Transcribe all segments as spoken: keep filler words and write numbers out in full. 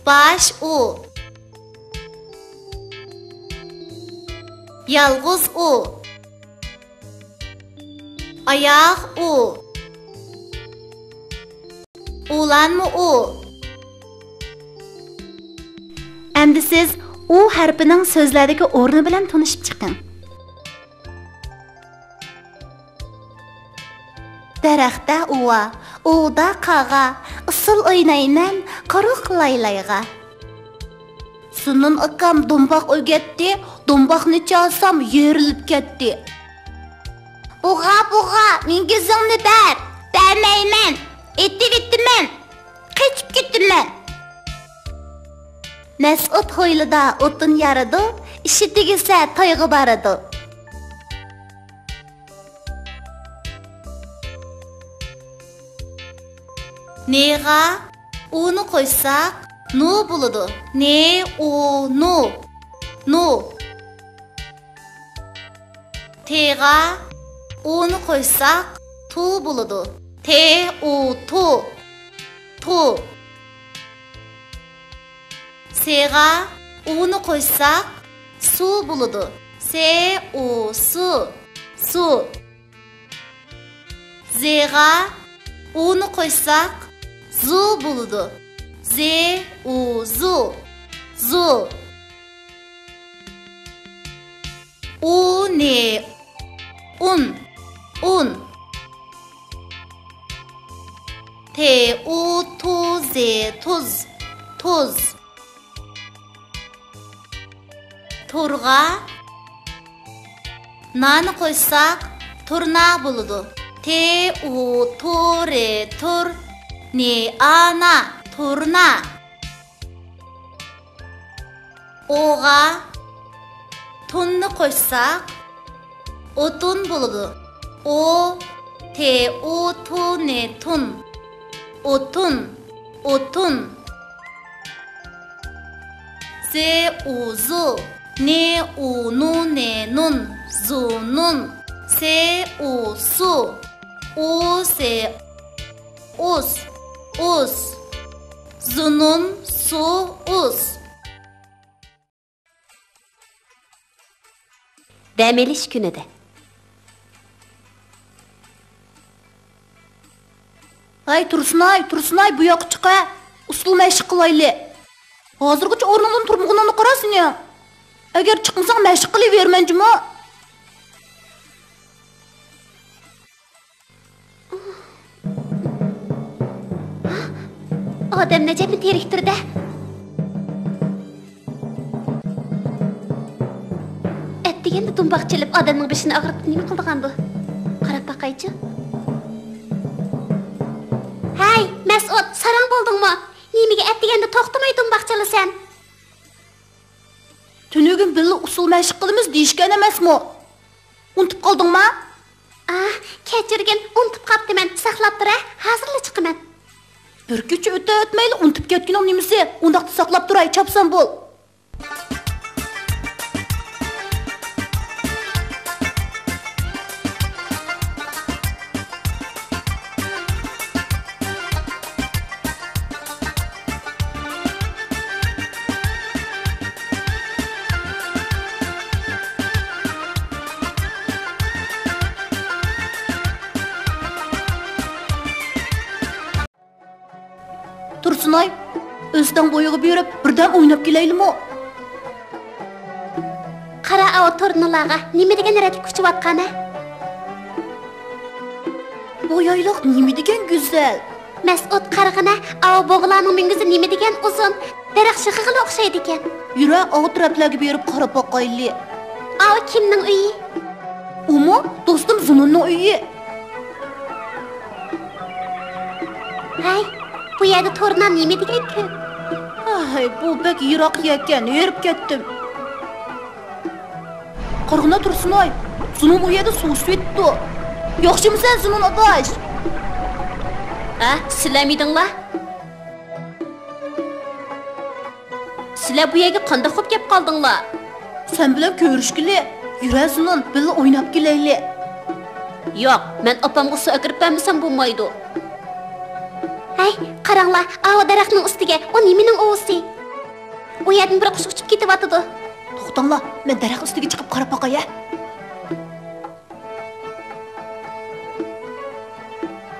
باش ئۇ. يالغۇز ئۇ. ئاياغ ئۇ. ئۇلانما ئۇ. ئەمدى سىز ئۇ ھەرپىنىڭ سۆزلەردىكى ئورنى بىلەن تونۇشۇپ چىقىڭ. دەرەختە ئۇۋا، ئۇۋىدا قاغا، ئۇسسۇل ئوينايمەن قۇرۇق لايلايغا. زۇنۇن ئاكام دومباق ئۆگەتتى، دومباقنى چالسام يېرىلىپ كەتتى. بۇغا، بۇغا، مېنىڭ كۆزۈڭنى بەر! بەرمەيمەن! ئېتىۋېتىمەن! قېچىپ كېتىمەن! مەسئۇد ھويلىدا ئوتۇن يارىدۇ، ئىشى تۈگىسە تويغا بارىدۇ. نېغا ئۇنى قوشساق، نۇ بولىدۇ. نې، ئۇ، نۇ. نۇ. تېغا ئۇنى قوشساق، تۇ بولىدۇ. تې، ئۇ، تۇ. تۇ. سېغا ئۇنى قوشساق، سۇ بولىدۇ. سې، ئۇ، سۇ. سۇ. زېغا ئۇنى قوشساق، زۇ بولىدۇ. زې، ئۇ، زۇ. زۇ. ئۇ، نې، ئۇن. ئۇن. تې، ئۇ، تۇ، زې، تۇز. تۇز. تۇرغا نانى قوشساق، تۇرنا بولىدۇ. تې، ئۇ، تۇ، رې، تۇر. نې، ئا، نا. تۇرنا. ئوغا تۇننى قوشساق، ئوتۇن بولىدۇ. ئو، تې، ئۇ، تۇ، نې، تۇن. ئوتۇن، ئوتۇن. زې، ئۇ، زۇ. نې، ئۇ، نۇ، نې، نۇن. زۇنۇن. سې، ئۇ، سۇ. ئۇ، زې، ئۇس، ئۇس. زۇنۇن، سۇ، ئۇس. دەم ئېلىش كۈنىدە. ھەي، تۇرسۇنئاي، تۇرسۇنئاي، بۇ ياققا چىق ھە. ئۇسسۇل مەشىق قىلايلى. ھازىرغىچە ئورنۇڭدىن تۇرمىغىنىڭنى قارا سېنىڭ. ئەگەر چىقمىساڭ، مەشىق قىلىۋېرىمەن جۇمۇ. ئادەمنى ئەجەبمۇ تېرىكتۈر-دە. ئەتىگەندە دۇمباق چېلىپ، ئادەمنىڭ بېشىنى ئاغرىتىپ نېمە قىلىدىغاندۇ؟ قاراپ باقايچۇ. ھەي، مەسئۇد، ساراڭ بولدۇڭمۇ؟ نېمىگە ئەتىگەندە توختىماي دۇمباق چالىسەن؟ تۈنۈگۈن بىللە ئۇسسۇل مەشىق قىلىمىز دېيىشكەن ئەمەسمۇ؟ ئۇنتۇپ قالدىڭما؟ ئاھ، كەچۈرگىن، ئۇنتۇپ قاپتىمەن. ساقلاپ تۇر ھە، ھازىرلا چىقىمەن. بىر كېچە ئۆتە ئۆتمەيلا ئۇنتۇپ كەتكىنىڭ نېمىسى؟ ئۇنداقتا ساقلاپ تۇراي، چاپسان بول. تۇرسۇنئاي، ئۆستەڭ بويىغا بېرىپ، بىردەم ئويناپ كېلەيلىمۇ؟ قارا ئاۋۇ تۇرنىلارغا، نېمە دېگەن رەتلىك ئۇچۇۋاتقان ھە؟ بۇ يايلاق نېمە دېگەن گۈزەل! مەسئۇد، قارىغىنە، ئاۋۇ بۇغىلارنىڭ مۈڭگۈزى نېمە دېگەن ئۇزۇن! دەرەخ شېخىغىلا ئوخشايدىكەن. يۈرە، ئاۋۇ تەرەپلەرگە بېرىپ قاراپ باقايلى. ئاۋۇ كىمنىڭ ئۆيى؟ ئۇمۇ دوستۇم زۇنۇننىڭ ئۆيى. ھەي، بۇ يەردە تۇرنا نېمە دېگەن كۆپ. ھەي، بۇ بەك يىراق يەركەن، ھېرىپ كەتتىم. قارىغىنا تۇرسۇنئاي، زۇنۇن ئۇ يەردە سۇ ئىچىۋېتىپتۇ. ياخشىمۇسەن زۇنۇن ئاداش؟ ھە، سىلەرمىدىڭلار؟ سىلەر بۇ يەرگە قانداق بولۇپ كەپ قالدىڭلار؟ سەن بىلەن كۆرۈشكىلى، يۈرە زۇنۇن، بىللە ئويناپ كېلەيلى. ياق، مەن ئاپامغا سۇ ئەكىرىپ بەرمىسەم بولمايدۇ. ھەي، قاراڭلار، ئاۋۇ دەرەخنىڭ ئۈستىگە، ئۇ نېمىنىڭ ئۇۋىسى؟ ئۇ يەردىن بىر قۇش ئۇچۇپ كېتىۋاتىدۇ. توختاڭلار، مەن دەرەخ ئۈستىگە چىقىپ قاراپ باقاي، ھە.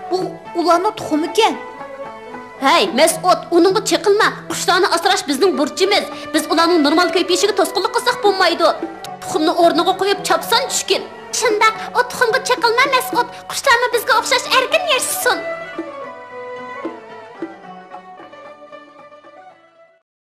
بۇ ئۇلارنىڭ تۇخۇمىكەن. ھەي، مەسئۇد، ئۇنىڭغا چېقىلما. قۇشلارنى ئاسراش بىزنىڭ بۇرچىمىز. بىز ئۇلارنىڭ نورمال كۆپىيىشىگە توسقۇنلۇق قىلساق بولمايدۇ. تۇخۇمنى ئورنىغا قويۇپ چاپسان چۈشكىن. شۇنداق، ئۇ تۇخۇمغا چېقىلما، مەسئۇد. قۇشلارمۇ بىزگە ئوخشاش ئەركىن ياشىسۇن.